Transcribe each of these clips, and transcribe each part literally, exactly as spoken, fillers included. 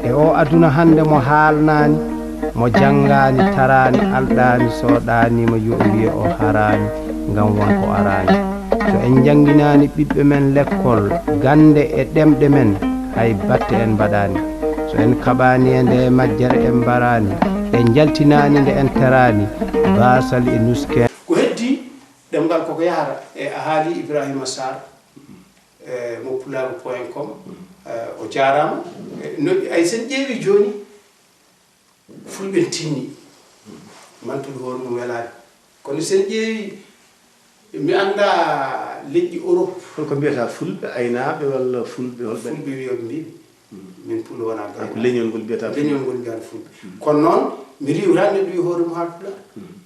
E oo aduna hannde mo haalnaani, mo janngaani, taraani, alɗaani, soɗaaniima, yo o wiye o haraani, ngam won ko araani. So en njannginaani ɓiɓɓe men lekkol, gannde e ɗemɗe men, hay batte en mbaɗaani. So en kaɓaani e ndee majjere en mbaraani, en njaltinaani nde en teraani, baasal e nusken. Ko heddii ɗemngal koko yahata e a haali Ibrahima Sarr, e mo pulaagu point com, e o jaaraama. E no, ay sen ƴeewi jooni, Fulɓe tinni, mantude hoore mum welaade. Kono sen ƴeewi, mi annda leƴƴi Europe. Hol ko mbiyata Fulɓe, aynaaɓe walla Fulɓe, hol ɓen? Fulɓe wiyoɓe mbiimi. Min Pullo wonaa gaynaako. Ko leñol ngol mbiyata Fulɓe. Leñol ngol mbiyata Fulɓe. Kono noon, mi riiwtaani neɗɗo wiya hoore mum haala Pulaar.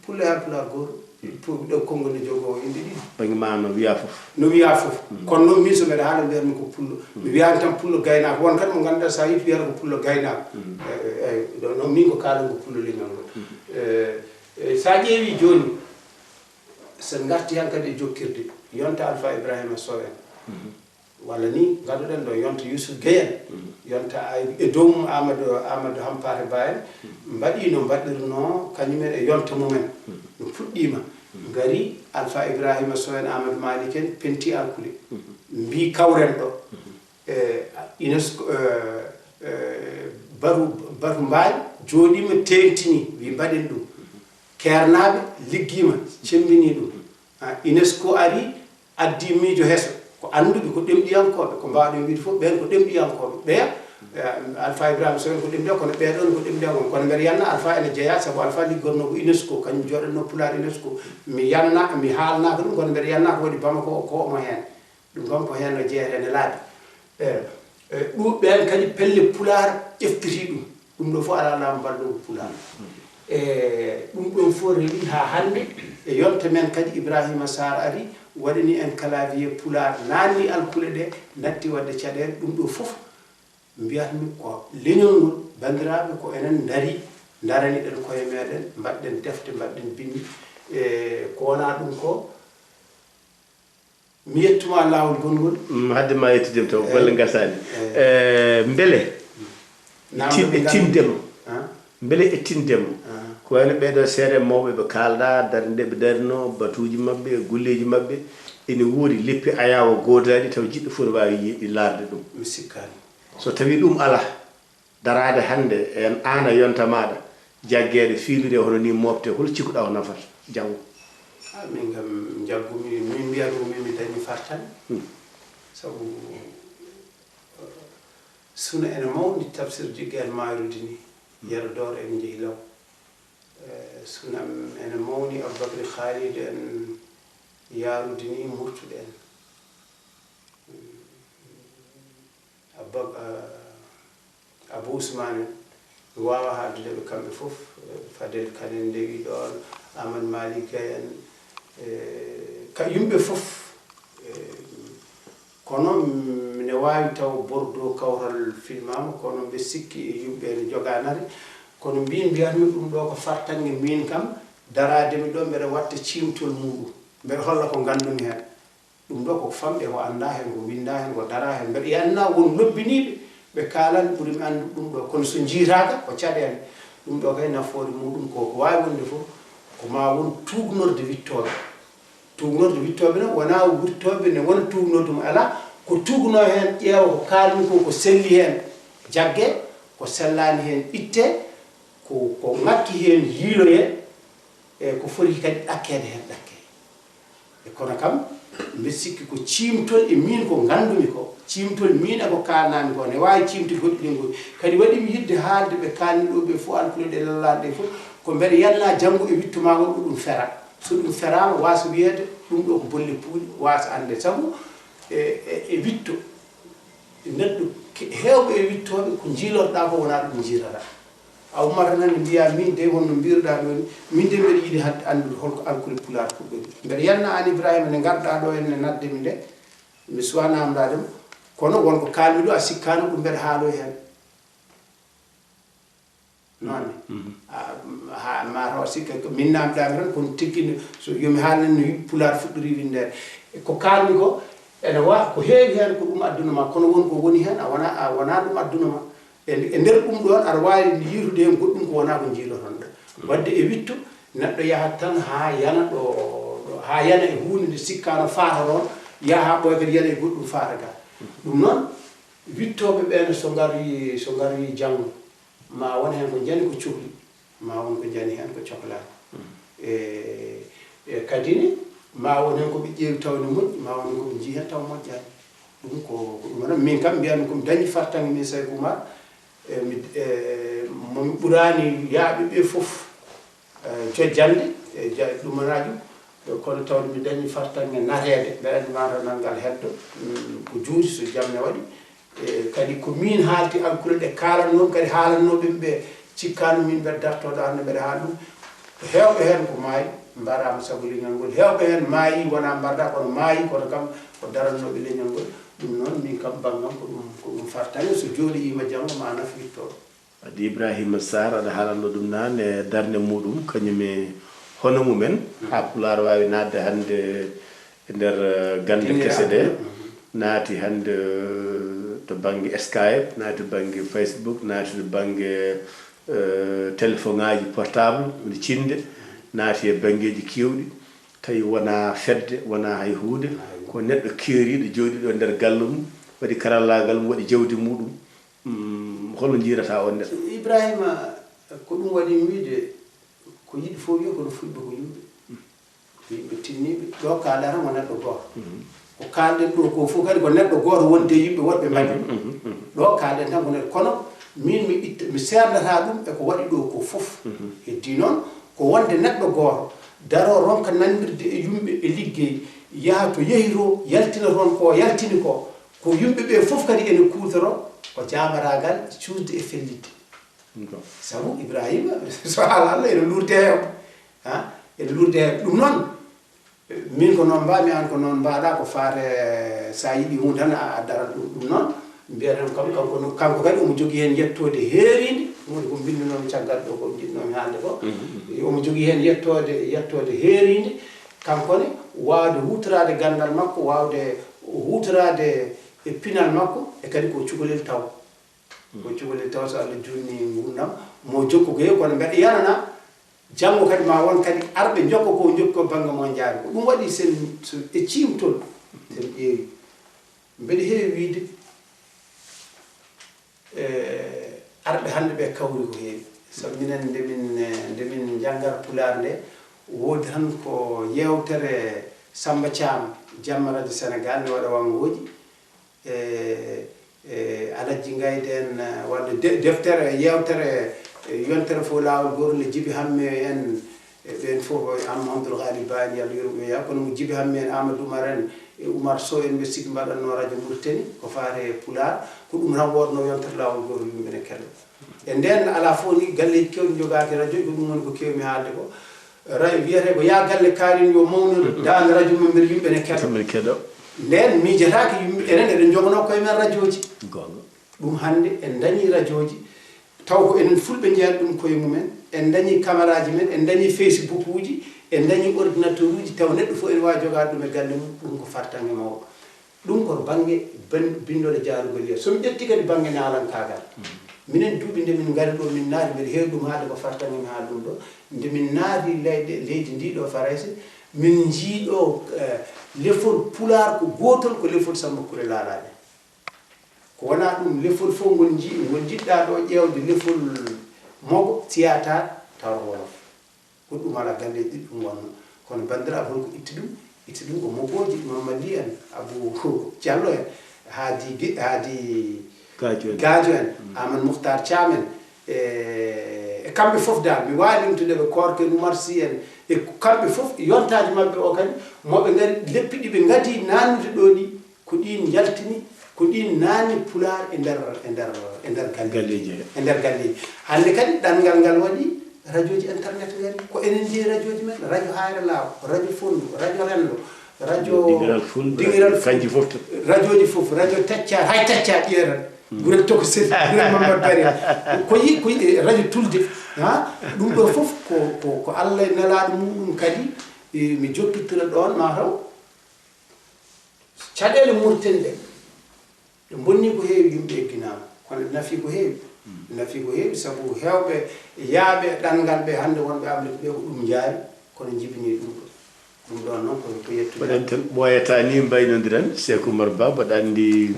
Pullo e haala Pulaar gooto. Pu-, ɗo konngol ne jogoo inɗe ɗiɗi. Bannge ma no wiyaa fof. No wiyaa fof. Kono noon, min so mbeɗa haala, mbiyatmi ko Pullo. Mi wiyaani tan Pullo gaynaako. Won kadi mo ngannduɗaa, so a yii wiyata ko Pullo gaynaako. Eyi, eyi, ɗo noon, min ko kaalan ko Pullo leñol ngol. E, e, so a ƴeewi jooni, so en ngarti han kadi e jokkirde, yonta Alfa Ibrahima Sow en. Walla ni, ngaɗuɗen ɗo yonta Youssouf Guèye en, yonta ay-, e dow mum Amadou, Amadou Hampâté Bâ en, mbaɗi no mbaɗirnoo kañumen e yonta mumen. Ɗum fuɗɗiima, ngari Alfa Ibrahima Sow en, Amadou Malick en, penti alkule. Mbii kawren ɗo. E, UNESCO, e, e, Baru, Baru Mbaali jooɗiima, teeŋtini, wii mbaɗen ɗum. Keernaaɓe liggiima, cemmbinii ɗum. Ah, UNESCO ari, addi miijo heso. Ko annduɓe, ko ɗemɗiyankooɓe, ko mbaawɗen wiide fof, ɓeen ko ɗemɗiyankooɓe. Ɓeya, eh, Alfa Ibrahima Sow en ko ɗemɗiyanko, kono ɓee ɗoon ko ɗemɗiyanko. Kono mbeɗa yiyanna Alfa ene jeyaa, sabu Alfa liggatnoo ko UNESCO, kañum jooɗatnoo Pulaar UNESCO. Mi yanna, mi haalnaaka ɗum, kono mbeɗa yiyanna ko waɗi Bamako ko omo heen. Ɗum kam ko heen no jeeyata, ene laaɓi. Eh, eh, ɗum ɓeen kadi pelle Pulaar ƴeftitii ɗum. Ɗum ɗo fof alaa laamu balloongu Pulaar. E ɗum ɗoon fof rewi haa hannde, e yonta men kadi Ibrahima Sarr ari, waɗani en clavier Pulaar, naatni alkule ɗe, natti waɗde caɗeele. Ɗum ɗo fof mbiyatmi ko leñol ngol, banndiraaɓe, ko enen ndari, ndaraniɗen koye meɗen, mbaɗɗen defte, mbaɗɗen binndi. E ko wonaa ɗum ko, mi yettuma laawol gongol. Mm, hadde ma yettude mi taw, golle ngasaani. Eh, mbele e tin-, e tindema, mbele e tindema, ko wayno ɓeeɗo seeɗa e mawɓe ɓe kaalɗa, darnde ɓe darno, batuuji maɓɓe, e golleeji maɓɓe, ene woodi leppi ayaawo goodaaɗi taw jiɗɗo fof ne waawi yi-, laarde ɗum. Mi sikkaani. So tawi ɗum alaa, daraade hannde en aan e yonta maaɗa, jaggeede, fiilude hono nii mooɓte, hol cikkuɗaa ko nafata janngo? Ah, min kam njaggumi, min mbiyatnoo min mi dañi fartaŋŋe. Hmm. Sabu, eh, suna ene mawni, Tafsir Jigga en maarude nii, Yero Dooro en njehi law. Eh, sunam ene mawni, Aboubacry Khalid en yaarude nii, murtude en. Abba-, eh, Abou Ousmane en, mi waawaa haaldude ɓe kamɓe fof, eh, Fadel Kane en ndewi ɗoon, Amadou Malick Gaye en, eh, ka yimɓe fof, eh, kono mine waawi taw Bordeaux kawral filmaama, kono mbe sikki e yimɓe ene jogaa nate, kono mbiin mbiyatmi ɗum ɗo ko fartaŋŋe miin kam, daraade mi ɗo mbeɗa watta ciimtol muuɗum, mbeɗa holla ko nganndumi heen. Ɗum ɗo ko famɗe, ko anndaa heen, ko winndaa heen, ko daraa heen. Mbeɗa yiyanna won lobbiniiɓe, ɓe kaalan ɓuri mi anndude ɗum ɗo. Kono so njiitaaka, ko caɗeele. Ɗum ɗo kay nafoore muuɗum ko, ko waawi wonde fof, ko maa won tuugnorde wiɗtooɓe. Tuugnorde wiɗtooɓe noon, wonaa wiɗtooɓe ne wona tuugnorde mum alaa, ko tuugnoo heen, ƴeewa ko kaalmi ko, ko selli heen. Jagge, ko sellaani heen itte, ko, ko ŋakki heen yiiloye, e ko foti kadi ɗakkeede heen ɗakke. E kono kam, mbeɗa sikki ko ciimtol e miin ko nganndumi ko, ciimtol miin e ko kaalnaami ko, ne waawi ciimtol goɗɗi ɗin goɗɗi. Kadi waɗi mi yiɗde haalde ɓe kaalmi ɗo ɓe fof, alkule ɗe lallaaɗe ɗe fof, ko mbeɗa yalna janngo e wiɗto maa ngol, ɗo ɗum fera. So ɗum feraama, waasa wiyeede, ɗum ɗo ko bolle puuɗe, waasa annde. Sabu e, e, e wiɗto, neɗɗo ke-, heewɓe e wiɗtooɓe, ko njiilorɗaa ko wonaa ɗum njiilata. A ummata tan ne mbiyaa, "Min dey, honno mbiiruɗaa ɗoo ni? Min dey, mbeɗa yiɗi hannde anndude hol ko alkule Pulaar puɗɗori." Mbeɗa yalna aan Ibrahima nde ngarɗaa ɗoo henne nadde mi nde, mi suwaa naamndaade mo, kono won ko kaalmi ɗoo, a sikkaano ɗum mbeɗa haaloyi heen. Noon ne? Mhm. A, ha, ma taw a sikka ko min naamndaami tan, kono tikki ne, so yo mi haalnan no Pulaar fuɗɗori winndeede. Ko kaalmi ko, ene wa-, ko heewi heen ko ɗum adduna ma, kono won ko woni heen, a wona, a wonaa ɗum adduna ma. E, e nder ɗum ɗoon, aɗa waawi yiitude heen goɗɗum ko wonaa ko njiiloton ɗo. Waɗde e wiɗto, neɗɗo yahat tan haa yana ɗo, ɗo, haa yana e huunde nde sikkaano faata ɗoon, yaha haa ɓooya kadi yana e goɗɗum faata gaa. Ɗum noon, wiɗtooɓe ɓeen so ngarii, so ngarii janngo, ma won heen ko njani ko cokli, ma won ko njani heen ko coklaani. E, e kadi ne, ma won heen ko ɓe ƴeewi taw ne moƴƴi, ma won heen ko ɓe njii heen taw moƴƴaani. Ɗum ko, ko ɗum waɗa. Min kam mbiyatmi ko mi dañi fartaŋŋe min Saykou Oumar, e, mi, e, mo mi ɓuraani yaaɓe ɓe fof, e, jojjande, e, ja-, ɗum wonaa ɗum. E, kono tawde mi dañi fartaŋŋe nateede, mbeɗa anndi ma renal ngal heddo, mm, ko juuti so jam ne waɗi. E, kadi ko min haalti alkule ɗe kaalatnoo, kadi haalatnoo ɓe, ɓe cikkaano min mbeɗa dartoo ɗo hannde mbeɗa haala ɗum. Heewɓe heen ko maayi, mbaraama sabu leñol ngol. Heewɓe heen maayi, wonaa mbardaa, kono maayi, kono kam ko darannooɓe leñol ngol. Ɗum noon, min kam, banngam ko ɗum, ko ɗum fartaŋŋe. So jooɗiima janngo, ma naf wiɗtooɓe. Wadde Ibrahima Sarr, aɗa haalanno ɗum naan e darnde muɗum, kañum e hono mumen, haa Pulaar waawi naatde hannde e nder, eh, gannde kese ɗe. Naati hannde, eh, to bannge Skype, naati bannge Facebook, naati to bannge, eh, telefoŋaaji portable, ene cinnde, naati e banngeeji keewɗi, tawi wonaa fedde, wonaa hay huunde, ko neɗɗo keeriiɗo jooɗiiɗo nder galle mum, waɗi karallaagal mum, waɗi jawdi muɗum. Mm, hol no njiirata on neɗɗo? Ibrahima, ko ɗum waɗi mi wiide, ko yiɗi fof wiya, kono fulɓe ko yimɓe. Ko yimɓe tinniiɓe. Ɗo kaalata mo neɗɗo gooto. Ko kaalɗen ɗo ko fof kadi ko neɗɗo gooto wonde yimɓe woɗɓe mbaɗi. Ɗo kaalɗen tan ko neɗɗo. Kono min mi itta, mi seerndataa ɗum e ko waɗi ɗo ko fof. Heddii noon ko wonde neɗɗo gooto daroo ronka nanngirde e yumɓe e liggey, yaha to yehi to, yaltina toon ko yaltini ko. Ko yumɓe ɓe fof kadi ene kuutoro ko jaambaraagal cuusde e fellitde. Ɗum ɗon. Sabu Ibrahima, so haala Allah, ene luurde heen. Ha? Ene luurde heen. Ɗum noon, min ko noon mbaami, aan ko noon mbaaɗa, ko faate, so a yiɗi huunde tan, a addarat ɗum. Ɗum noon, mbiyeten kam, kanko no, kanko kadi omo jogii heen yettoode heeriinde, ɗum woni ko mbinnunoomi caggal ɗo, ko njiɗnoomi haalde ko. Mhm, mhm. Omo jogii heen yettoode, yettoode heeriinde, kanko ne, waawde huutoraade ganndal makko, waawde huutoraade e pinal makko, e kadi ko cukalel taw. Ko cukalel taw, so Allah juutni nguurndam, mo jokku ko heewi, kono mbeɗa yanana, janngo kadi ma won kadi arɓe njokka ko njokki ko bannge mo njaari. Ko ɗum waɗi sen, so e ciimtol, sen ƴeewi. Mbeɗa heewi wiyde, e, arɓe hannde ɓe kawri ko heewi. Sabu minen nde min, e, nde min njanngar Pulaar nde, woodi tan ko yeewtere Samba Thiam, Jamma Radio Sénégal, ne waɗa wanngooji. E, e, Alhaji Ngayde en, eh, wadde de-, deftere, yeewtere, eh, yontere fof laawol gootol, ne Jibi Hamme en, e ɓeen fof, e Am Abdoul Ghali Bani, Yallah yurmo ɓe, yaa, kono mo Jibi Hamme en, Amadou Oumar en, e Oumar Sow en, mbeɗa sikki mbaɗatnoo radio Mauritanie, ko faati e Pulaar, ko ɗum tan woodnoo yontere laawol gootol, yimɓe ne keɗoo. E ndeen, alaa fof ni, galleeji keewɗi njogaaki radio, ko ɗum woni ko keewmi haalde ko. Ra-, wiyetee ko yaa galle kaarin yo mawnu, daande radio mum, mbeɗa yimɓe ne keɗoo. Mbeɗa keɗoo. Ndeen miijataake yimɓe, enen eɗen njoganoo koye men radiooji. Goonga. Ɗum hannde en ndañii radiooji, taw ko enen fulɓe njeyata ɗum koye mumen, en ndañii kameraaji men, en ndañii Facebook uji, en ndañii ordinateur uji, taw neɗɗo fof ene waawi jogaade ɗum e galle mum, ɗum ko fartaŋŋe mawɗo. Ɗum ko bannge ben-, binndol e jaarugol yeeso. So mi ƴettii kadi bannge naalankaagal, minen duuɓi nde min ngari ɗo, min naati, mbeɗa heewi ɗum haalde ko fartaŋŋe mi haala ɗum ɗo, nde min naati leyɗe, leydi ndi ɗo Farayse, min njii ɗo, eh, lefol Pulaar ko gootol, ko lefol Samba Kure Laalaaɓe. Ko wonaa ɗum, lefol fof ngol nji-, ngol njiɗɗaa ɗo ƴeewde lefol Mogo, théâtre, tawa ko wolof. Ko ɗum alaa, galleeji ɗiɗi ɗum wonnoo. Kono banndiraaɓe, holko itti ɗum? Itti ɗum ko Mogooji, Mamadi en, Abou Diallo en, Haadi Gi-, Haadi Gaajo en. Gaajo en, Amadou Mouhtar Thiam en, e, e kamɓe fof dal. Mi waawaa limtude ɓe, Koorka en, Oumar Sy en, e kamɓe fof, yontaaji maɓɓe o kadi, mo ɓe ngari, leppi ɗi ɓe ngadii naatnude ɗo ɗi, ko ɗiin njaltini, ko ɗiin naatni Pulaar e nder, e nder, e nder galleeji. Galleeji he. E nder galleeji. Hannde kadi ɗanngal ngal waɗi, radiooji internet ngari. Ko enen njeyi radiooji men, radio Haayre Laaw, radio Fonndu, radio Renndo, radio Dingiral Fulɓe, Dingiral Fulɓe, kanji fof to. Radiooji fof, radio Tacca, hay Tacca ƴeeran. Mm. Gurel Toko Sel, Gurel Mamadou Bari. Ko yi-, ko yi-, radio Tulde, ha? Ɗum ɗo fof ko, ko, ko Allah e nelaaɗo muɗum kadi, e, mi jokkitira ɗoon, ma taw. Caɗeele Mauritanie ɗe, ɗe bonni ko heewi, yimɓe egginaama, kono ɗe nafi ko heewi. Nafi ko heewi, sabu heewɓe yaaɓe ɗanngal ɓe hannde wonɓe Amrik ɓe ko ɗum njaari, kono njibini ɗum ɗo. Ɗum ɗoon noon ko, ko yettude. Mbaɗen tan ɓooyata ni mbaynondiren, Seek Umar Ba, mbaɗa anndi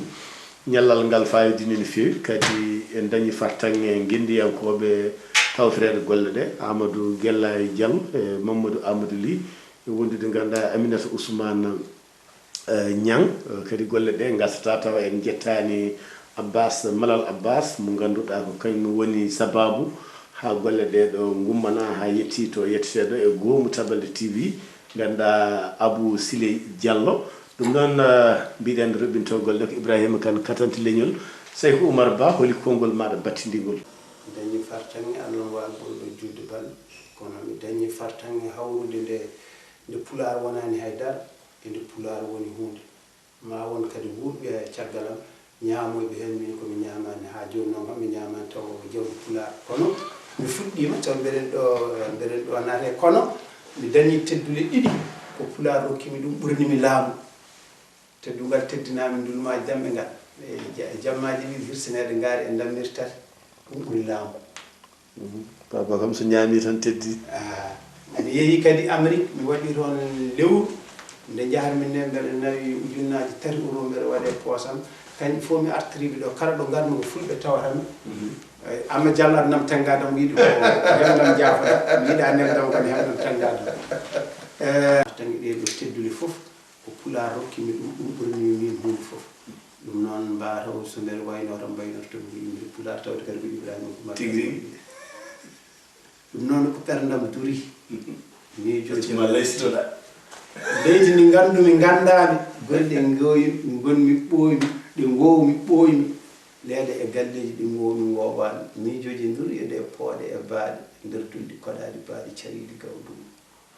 ñallal ngal fayodini no feewi, kadi en dañi fartaŋŋe ngenndiyankooɓe tawtoreeɓe golle ɗe, Amadou Gellaye Diallo e Mamadou Amadou Ly, e wondude ngannduɗaa Aminata Ousmane Ñaŋ. Kadi golle ɗe ngasata tawa en njettaani Abbas Malal Abbas mo ngannduɗaa ko kañum woni sabaabu haa golle ɗe ɗo ngummana haa yetti to yettetee ɗo e goomu Tabalde T V, ngannduɗaa Abou Siley Diallo. Ɗum noon mbiɗen roɓɓintoo golle ɗe ko Ibrahima Kane katanti leñol. Sayku Oumar Ba, holi konngol maaɗa battindiingol? Mi dañi fartaŋŋe Allah waagol ɗo juutde balɗe, kono mi dañi fartaŋŋe hawrude nde nde Pulaar wonaani hay dara e nde Pulaar woni huunde. Ma won kadi wuurɓe e caggal am, ñaamoyɓe heen min ko mi ñaamaani haa jooni noon kam mi ñaamaani taw ko jawdi Pulaar. Kono mi fuɗɗiima, taw mbeɗen ɗo, mbeɗen ɗo naatee. Kono mi dañii teddule ɗiɗi, ko Pulaar rokki mi ɗum, ɓurni mi laamu. Teddungal teddinaa mi ndulmaaji damɓe ngal, e jammaaji ɗiɗi hirsineede ngaari e ndammirtati, ɗum ɓuri laamu. Papa kam so ñaami tan teddi. Mi yehi kadi Amérique, mi waɗi toon lewru. Nde njaharmi nde mbeɗa nawi ujunnaaji tati euro mbeɗa waɗa e poosam. Kañƴi fof mi artiriɓe ɗo, kala ɗo ngarmi ko fulɓe tawata mi. Amma jallat nam tenngaadam o yiɗi ko heɓnam jaafoɗa, mi yiɗa neldam kam heɓnam tenngaadam. Tawi ɗee ɗo teddule fof ko pulaar rokki mi ɗum, ɗum ɓurni mi miin huunde fof. Ɗum noon mbaataw so mbeɗa waynoo tan mbaynorto mi ko yimre pulaar tawde kadi ko Ibrahima Oumar. Tigi rigi. Ɗum noon ko ɓerndam duri. Miijooji ma leysitoɗa. Leydi ndi nganndumi nganndaami, golle ɗe ngooymi, ngonmi ɓooymi, ɗe ngoowmi ɓooymi. Leeɗe e galleeji ɗi ngoowmi ngoobaami. Miijooji nduri e ɗe pooɗe e baaɗe, nder dulɗi koɗaaɗi baaɗi cariiɗi gawduumi.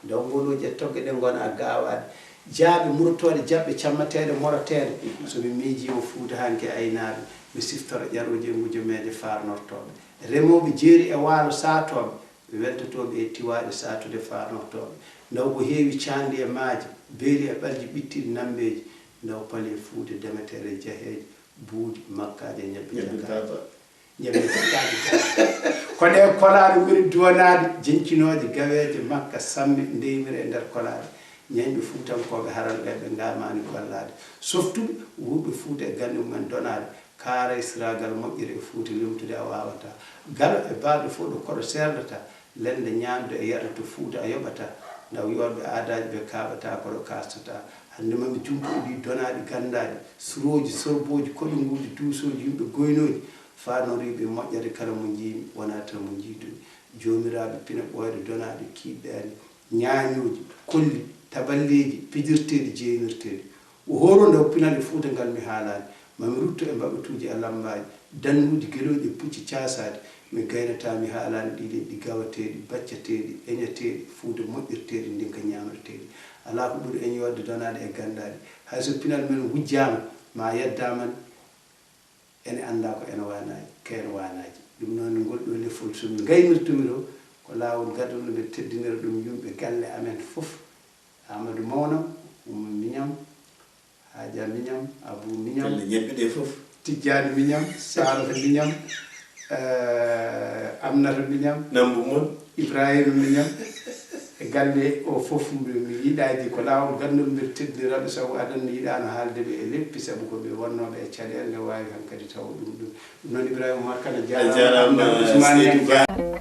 Ndaw ngolooji e togge ɗe ngona gaawaade. Jaaɓe murotooɗe jaɓɓe cammateeɗe moroteeɗe. So mi miijiima Fuuta hanki e aynaaɓe, mi siftora ƴarooji e ngujomeeje faarnortooɓe. Remooɓe jeeri e waalo saatooɓe, ɓe weltotooɓe e tiwaaɗe saatude faarnortooɓe. Ndaw ko heewi caanɗi e maaje, beeli e ɓalji ɓittiiɗi nammbeeji. Ndaw pale Fuuta demeteeɗe jaheeje, buuɗi, makkaaje, ñebbe, ñebbe cakaaje. Ñebbe cakaaje. Ko ɗe kolaare ngoni duwanaade, jencinooje, gaweeje, makka, samme, ndeymire e nder kolaare. Ñañɓe Fuutankooɓe haralɓe ɓe ngaamaani gollaade. Softuɓe, wuurɓe Fuuta e gannde mumen donaade. Kaaraysiraagal moƴƴere e Fuuta limtude a waawataa. Galo e baalɗe fof ɗo koɗo seerndata, lende ñaamde e yarde to Fuuta a yoɓataa. Ndaw yootɓe aadaaji ɓe kaaɓataa koɗo kaastataa. Hannde ma mi jumpo e ɗii donaaɗi ganndaaɗi, surooji, sorbooji, koɗinguuji, duusooji, yimɓe goynooji, faanoriiɓe e moƴƴere kala mo njiimi, wonaa tan mo njiidumi. Joomiraaɓe pine ɓooyre donaaɗe kiiɗɗaani, ñaañooji, kolli, taballeeji, pijirteeɗi, jeeynirteeɗi. O hooro nde o pinal e Fuuta ngal mi haalaani, ma mi rutto e mbaɓatuuji e lammbaaji, dannuuji, gelooɗi e pucci caasaaɗi, mi gaynataa mi haalaani ɗii leƴƴi gawateeɗi, baccateeɗi, eñateeɗi, Fuuta moƴƴirteeɗi, ndinka ñaamirteeɗi. Alaa ko ɓuri eñoorde donaaɗi e ganndaaɗi. Hay so pinal men wujjaama, ma yeddaama ne, ene anndaa ko ene waanaaji, ko ene waanaaji. Ɗum noon, ngol ɗoo lefol so mi ngaynirtumi ɗo, ko laawol gaddanɗo mbeɗa teddinira ɗum yumɓe galle amen fof. Amadou Mawnam, Oumou Mignam, Haja Mignam, Abou Mignam, galle ñebbe ɗe fof. Tijjaani Mignam, Sarata Mignam, eh, Amnata Mignam, Nambu Mon. Ibrahima Mignam. E galle o fof, mi, mi yiɗaji ko laawol ganndol mbeɗa teddiniraɓe, sabu adan mi yiɗano haalde ɓe e leppi, sabu ko ɓe wonnooɓe e caɗeele, nde waawi hankadi tawa ɗum ɗum. Ɗum noon Ibrahima Oumar Kane a jaaraama, Ousmane Niang jaaraama.